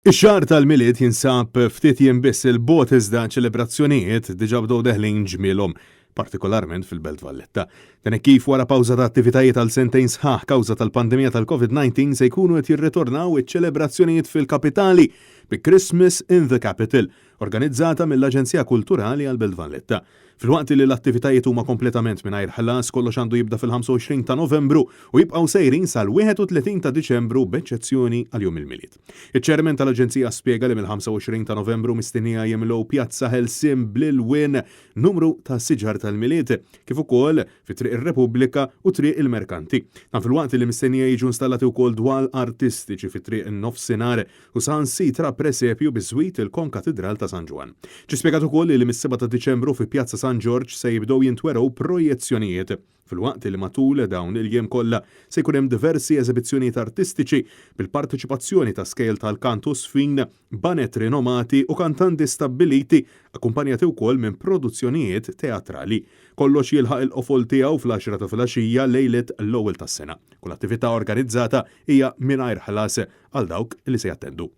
Ix-xahar tal-Milied jinsab ftit jiem biss 'il bogħod iżda ċelebrazzjonijiet diġà bdew deħlin ġmielhom, partikolarment fil-Belt Valletta. Dan hekk kif wara pawża ta' attivitajiet għal sentejn sħaħ kawża tal-pandemija tal-Covid-19 se jkunu qed jirritornaw iċ-ċelebrazzjonijiet fil-kapitali bi Christmas in the Capital, organizzata mill-Aġenzija Kulturali għall-Belt Valletta. Filwaqt li l-attivitajiet huma kompletament mingħajr ħlas, kollox għandu jibda fil-25 ta' Novembru u jibqgħu sejrin sal-31 ta' Diċembru b'eċċezzjoni għal Jum il-Milied. Iċ-Chairman tal-Aġenzija spjega li mill-25 ta' Novembru mistennija jimlew Pjazza Ħelsien bl-ilwien numru ta' siġar tal-Milied, kif ukoll fi Triq ir-Repubblika u Triq il-Merkanti. Dan filwaqt li mistennija jiġu installati wkoll dwal artistiċi fi Triq in-Nofsinhar u saħansitra presepju biżwit il-Konkatidral ta' San Ġwann. Ġie spjegat ukoll li mis-7 ta' Diċembru fi Pjazza San Ġorġ se jibdew jintwerew projezzjonijiet, filwaqt li matul dawn il-jiem kollha se jkun hemm diversi eżebizzjonijiet artistiċi bil-parteċipazzjoni ta' skejjel tal-kant u żfin, baned rinomati u kantanti stabbiliti akkumpanjati wkoll minn produzzjonijiet teatrali. Kollox jilħaq il-qofol tiegħu fl-għaxra ta' filgħaxija lejliet l-ewwel tas-sena. Kull attività organizzata hija mingħajr ħlas għal dawk li se jattendu.